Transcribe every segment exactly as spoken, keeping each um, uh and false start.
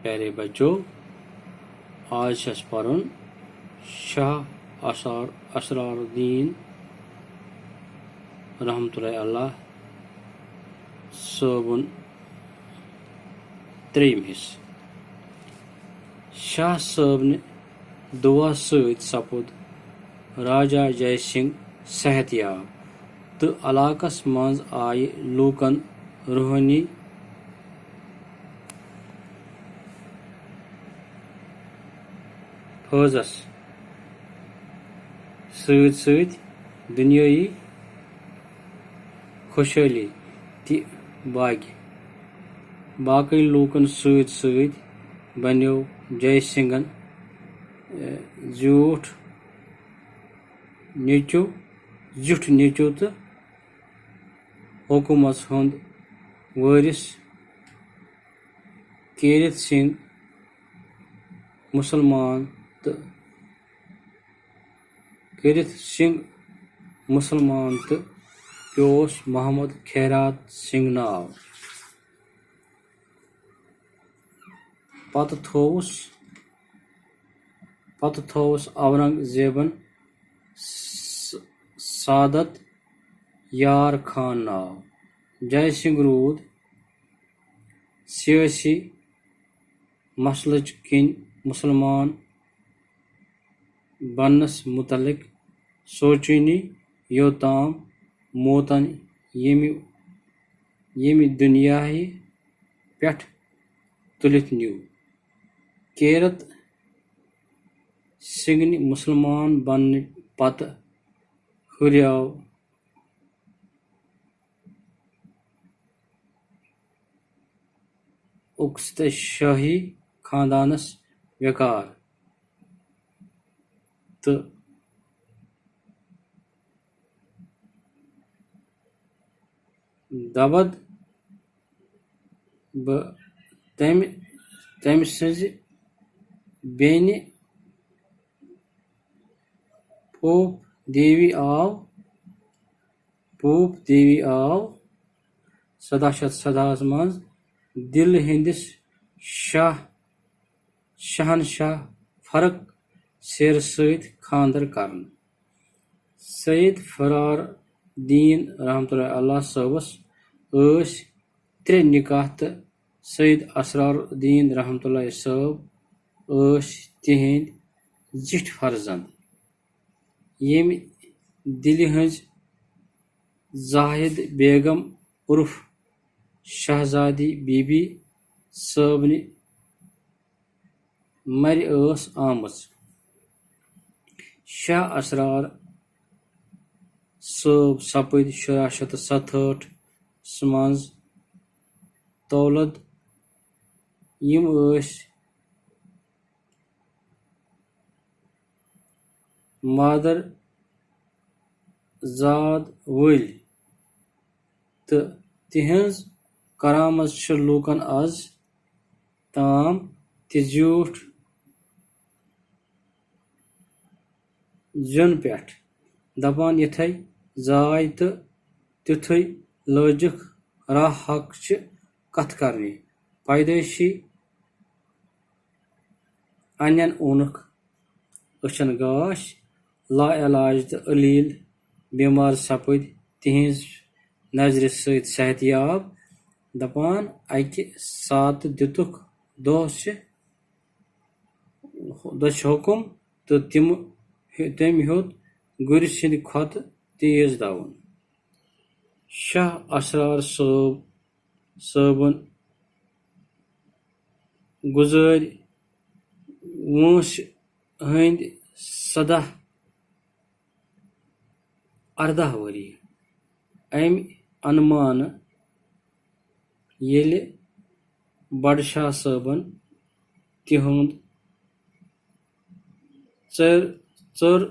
پیارے بچو، آز چھُ اَسہِ پَرُن شاہ اسرار، اسرار الدین رحمتہ اللہ علیہ صٲبُن ترٛیٚیِم حصہٕ۔ شاہ صٲبنہِ دُعا سۭتۍ سپُد راجا جے سنگھ صحت یاب، تہٕ علاقس منٛز آیہِ لوٗکن روحٲنی فٲضس سۭتۍ سۭتۍ دُنیٲیی خۄشحٲلی تہِ باگہِ۔ باقٕے لوٗکن سۭتۍ سۭتۍ بنیو جے سنگھن، اے، زیوٗٹھ نیٚچو، زیُٹھ نیٚچو تہٕ حکوٗمتس ہُنٛد وٲرِث کیرتھ سنگھ مُسلمان تہٕ کیرتھ سنگھ مُسلمان تہٕ پیوس محمد خیرات سنگھ ناو۔ پتہٕ تھووُس، پتہٕ تھووُس اورنگزیبن س-، سعادت یار خان ناو۔ جے سنگھ روٗد سیٲسی مسلٕچ کِنۍ مُسلمان بننس مُتعلق سونچٲنی یوٚتام موتن ییٚمہِ، ییٚمہِ دُنیاہہِ پٮ۪ٹھ تُلِتھ نیوٗ۔ کیرت سنگھنہِ مُسلمان بننہٕ پتہٕ ہُریو اُکستہٕ شٲہی خاندانس وقار تہٕ دبد بہٕ تٔمۍ، تٔمۍ سٕنٛزِ بیٚنہِ پوپ دیوی آو، پوپ دیوی آو سَداہ شیٚتھ سَداہَس منٛز دِلہِ ہٕنٛدِس شاہ، شہنشاہ فرخ سیرٕ سۭتۍ خانٛدر کرنہٕ۔ سید فرار الدین رحمتہ اللہ صٲبس ٲسۍ ترٛےٚ نکاح تہٕ سید اسرار الدین رحمتہ اللہ صٲب ٲسۍ تِہنٛدۍ زِٹھۍ فرزند، ییٚمہِ دِلہِ ہٕنٛز زاہد بیگم عرف شہزادی بی بی صٲبنہِ مَرِ ٲس آمٕژ۔ شاہ اسرار صٲب سپٕدۍ شُراہ شیٚتھ تہٕ ستہٲٹھس منٛز تولد۔ یِم ٲسۍ مادر زاد وٲلۍ تہٕ تِہنٛز کرامت چھِ لوٗکن از تام تہِ زیوٗٹھ زیُن پٮ۪ٹھ دپان، یِتھے زاے تہٕ تِتھُے لٲجِکھ راہ حق چہِ کتھ کرنہِ۔ پیدٲیشی انٮ۪ن اوٚنُکھ أچھن گاش، لا علاج تہٕ علیل بیمار سپٕدۍ تِہنٛز نظرِ سۭتۍ صحت یاب۔ دپان، اکہِ ساتہٕ دِتُکھ دۄہ چھِ دٔچھ حُکُم تہٕ تِم، تٔمۍ ہیوٚت گُرِ سٕنٛدِ کھۄتہٕ تیز دَوُن۔ شاہ اسرار صٲب، صٲبُن گُزٲرۍ وٲنٛسہِ ہٕنٛدۍ سَداہ اَرداہ ؤری۔ اَمہِ اَنمانہٕ ییٚلہِ بڈٕ شاہ صٲبن تِہُنٛد ژٔر، ژٔر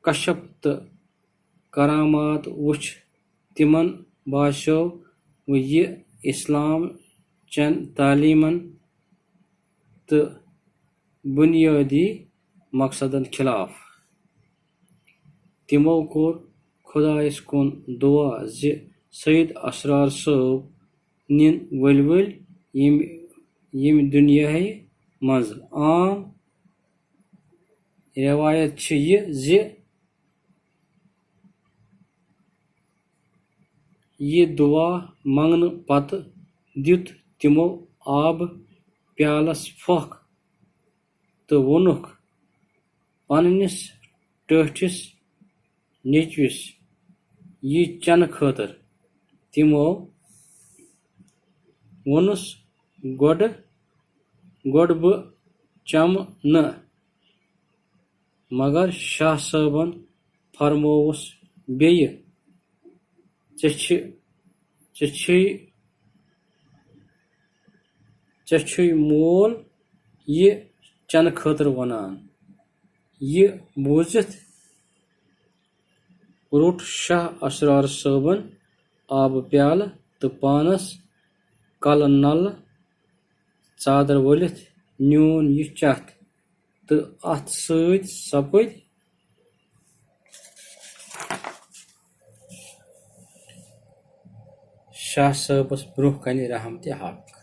کشف تہٕ کرامات وُچھ، تِمن باسیو یہِ اِسلام چٮ۪ن تعلیٖمن تہٕ بُنیٲدی مقصدن خلاف۔ تِمو کوٚر خۄدایس کُن دُعا زِ سید اسرار صٲب نِن ؤلۍ ؤلۍ، ییٚمہِ، ییٚمہِ دُنیاہہِ منٛز۔ عام رٮ۪وایت چھِ یہِ زِ یہِ دُعا منٛگنہٕ پتہٕ دیُت تِمو آبہٕ پیالس پھۄکھ تہٕ ووٚنُکھ پننِس ٹٲٹھِس نیٚچوِس یہِ چٮ۪نہٕ خٲطرٕ۔ تِمو ووٚنُس، "گۄڈٕ، گۄڈٕ بہٕ چمہٕ نہٕ۔" مگر شاہ صٲبن فرمووُس بیٚیہِ، "ژےٚ چھِ، ژےٚ چھُے، ژےٚ چھُے مول یہِ چٮ۪نہٕ خٲطرٕ وَنان۔" یہِ بوٗزِتھ روٚٹ شاہ اسرار صٲبن آبہٕ پیالہٕ تہٕ پانس کلہٕ نلہٕ ژادر ؤلِتھ نیوٗن یہِ چتھ، تہٕ اتھ سۭتۍ سپٕدۍ شاہ صٲبس برونٛہہ کنہِ رحمتِ حق۔